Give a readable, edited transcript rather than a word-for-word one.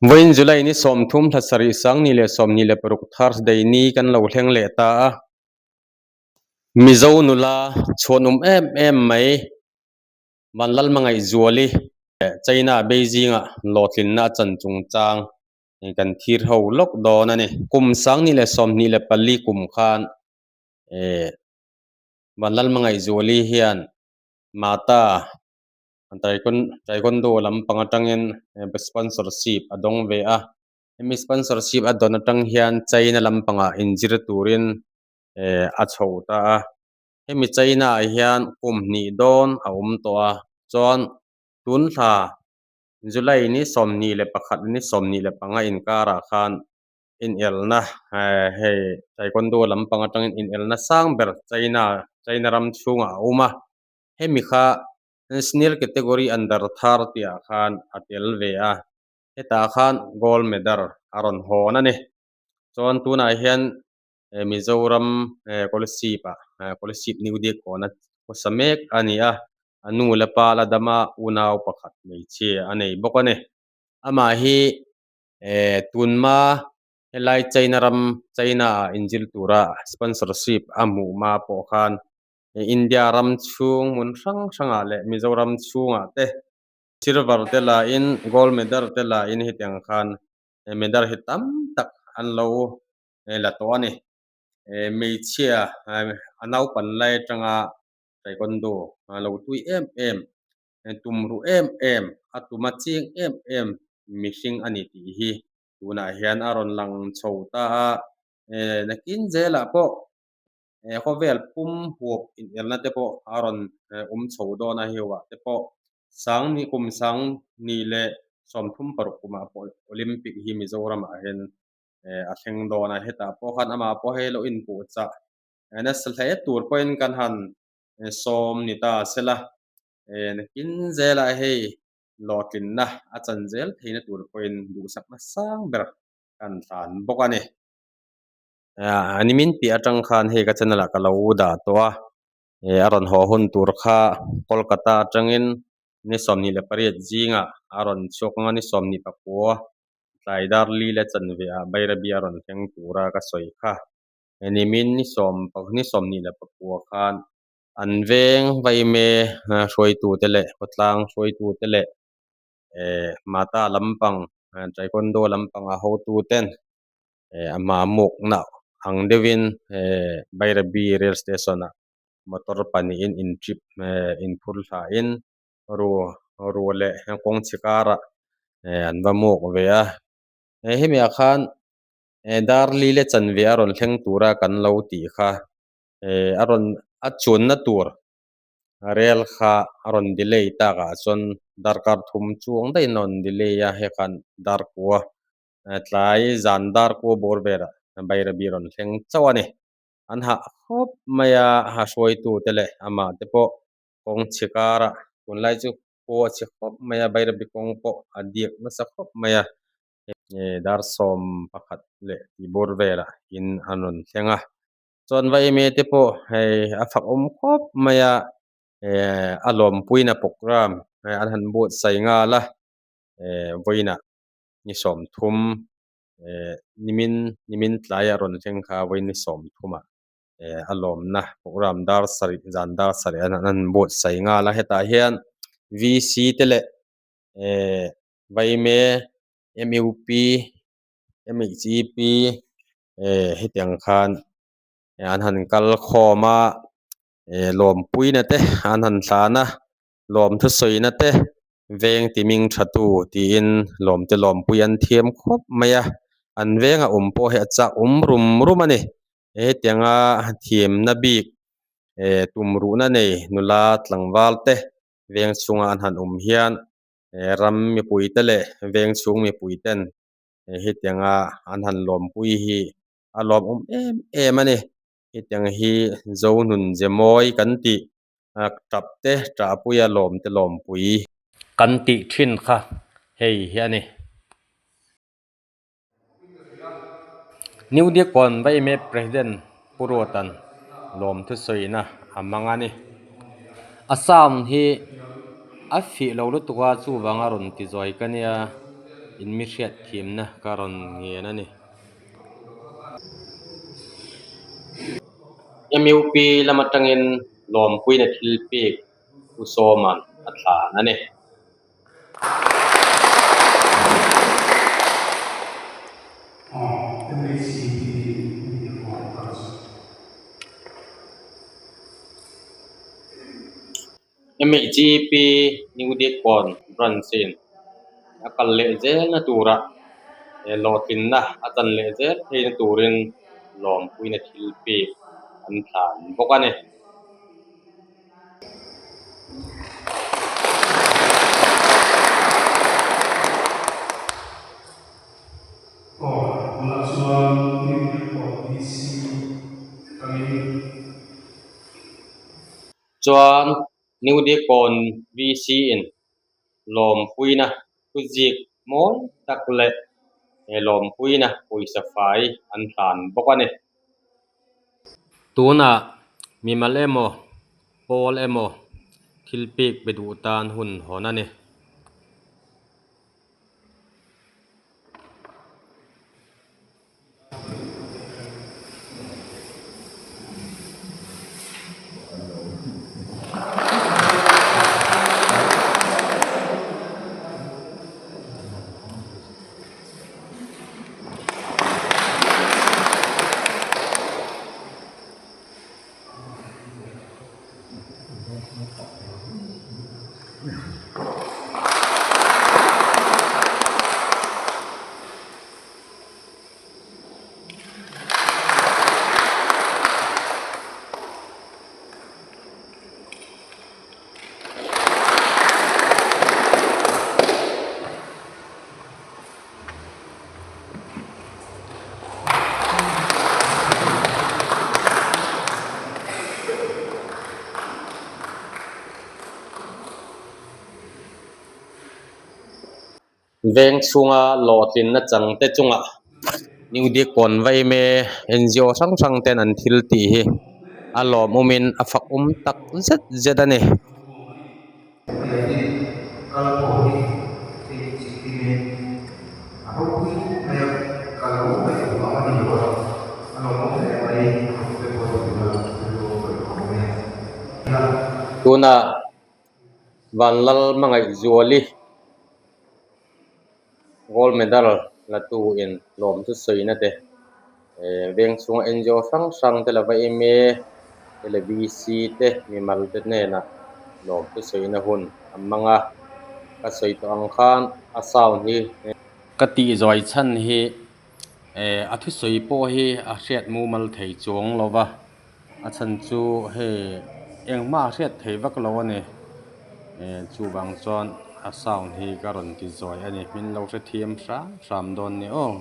Vawiin July ni 30 thla sarih 2026 Thursday ni kan lo thleng leh ta a. Mizo nula chhuanawm em em mai Vanlalhmangaihzuali China Beijing-a hlawhtlinna a chan chungchang kan thir ho lawk dawn a ni. Kum 2024 kum khan Vanlalhmangaihzuali hian Mata Taekwondo lampang atangin sponsorship a dawng ve a, hemi sponsorship a dawn atang hian China lampangah inzir turin a chho ta a, hemi China ah hian kum hnih dawn a awm tawh a, chuan tun thla July ni 21 ni 25 inkarah khan inelna hei Taekwondo lampang atangin inelna sang ber China China ram chhungah a awm a. Hemi kha Senior Category Under 30 ah khan a tel ve a, hetah khan Gold Medal a rawn hawn a ni. Chuan tunah hian Mizoram Kolasib ah Kolasib New Diakkawn a khawsa mek a ni a, a nu leh pa la dama unau pakhat hmeichhia a nei bawk a ni. Amah hi tunma helai China ram China ah inzir tura sponsorship a hmuh hma pawh khan India ram chhung hmun hrang hrangah leh Mizoram chhungah te silver te la in gold medal te la in hetiang khan medal hi tam tak an lo la tawh a ni. Hmeichhia a naupan lai atanga taekwondo lo tui em em tum ruh em em a tuma ching em em mihring a ni tih hi tunah hian a rawn lang chho ta a, nakin zelah pawh Khawvel pum huap inelna te pawh a rawn awm chho dawn a, heuah te pawh sang ni kum sang ni leh 36 kumah pawh Olympic hi Mizoramah hian a thleng dawn a, hetah pawh khan amah pawh hei lo inpuhchah nasa hle tur pawhin kan han sawm ni ta sela, nakin zelah hei hlawhtlinna a chan zel theihna tur pawhin duhsakna sang ber kan hlan bawk a ni. Nimin piah atang khan hei ka channel ah ka lo dah tawh a, a rawn haw hun tur kha Kolkata atangin ni 28 zingah a rawn chhuak ang a, ni 29 tlai dar li leh chanve ah Bairabi a rawn thleng tura ka sawi kha. Nimin ni sawm ni 29 khan an veng Vaime hruaitute leh khawtlang hruaitute leh Mata lampang Taekwondo lampanga hotuten a mamukna ang deuhin Bairabi rail station ah motor pahnihin in trip inphur thlain ru ru leh kawng chhe karah an va muk ve a, hemi ah khan dar li leh chanve a rawn thleng tura kan lo tih kha a rawn a chuanna tur rel kha a rawn delay tak ah chuan darkar thum chuang daihin a rawn delay a hei khan dar kua tlai zan dar kua bawr velah Bairabi rawn thleng chauh a ni. An hah khawp mai a, a hruaitute leh amah te pawh kawng chhe karah tunlai chu khua a chhe khawp mai a, Bairabi kawng pawh a diak nasa khawp mai a, dar 11 leh tih bawr velah in an rawn thleng a. Chuan Vaime te pawh hei a fak awm khawp mai a, a lawmpuina programme an han buatsaih nghal a, vawiinah ni 30 nimin nimin tlaiah rawn thleng kha vawiin ni 30 ah a lawmna programme dar sarih zan dar sarih an han buatsaih nghal a, hetah hian VC te leh Vaime MUP MHEP hetiang khan an han kal khawm a lawmpuina te an han thlan a. Lawm thusawina te veng ti ming tha tu tiin lawm te lawmpui an thiam khawp mai a, an venga awm pawh hi a chak awm rum rum a ni. Hetianga thiamna bik tumruhna nei nula tlangval te veng chhunga an han awm hian ram mipui te leh veng chhung mipui ten hetianga an han lawmpui hi a lawmawm em em a ni. Hetiang hi Zonun Zemawi kan tih tap te ṭahpuia lawm te lawmpui. Kan tih ṭhin kha hei hi a ni. New Diakkawn Vaime President Pu Ruatan lawm thusawina a hmang a ni. A sound hi a fih lo lutuk a chuvanga rawn ti zawi ka nia. In mi hriat thiamna ka rawn ngen a ni. MUP lam atangin lawmpuina thil pek Pu Sawma'n a thlan a ni. MHGP New Dikkawn Branch-in a kal leh zelna tura hlawhtlinna a chan leh zel theihna turin lawmpuina thil pek an thlan bawk a ni. Chuan New Dikkawn VC-in lawmpuina thuzik mawi tak leh he lawmpuina pawisa fai an hlan bawk a ni. Tunah mimal emaw, pawl emaw thil pek pe duh tan hun hawn a ni. Veng chhunga hlawhtlinna changte chungah New Dikkawn Vaime NGO hrang hrang ten an thil tih hi a lawmawmin a fakawm tak zet zet a ni. Tunah Vanlalhmangaihzuali Gold medal la tu in lawm chu sawina te veng chhunga NGO hrang hrang te lova yma te leh VC te mimal te hnenah lawm chu sawina hun a hmang a ka sawi tawh ang khan a sound hi ka tih zuai chhan hi a thusawi pawh hi a hriat mumal thei chuang lo va. A chhan chu hei engmah a hriat thei vak lo a ni chuvang chuan a sound hi ka rawn ti zawi a ni min lo hrethiam hram hram dawn ni aw.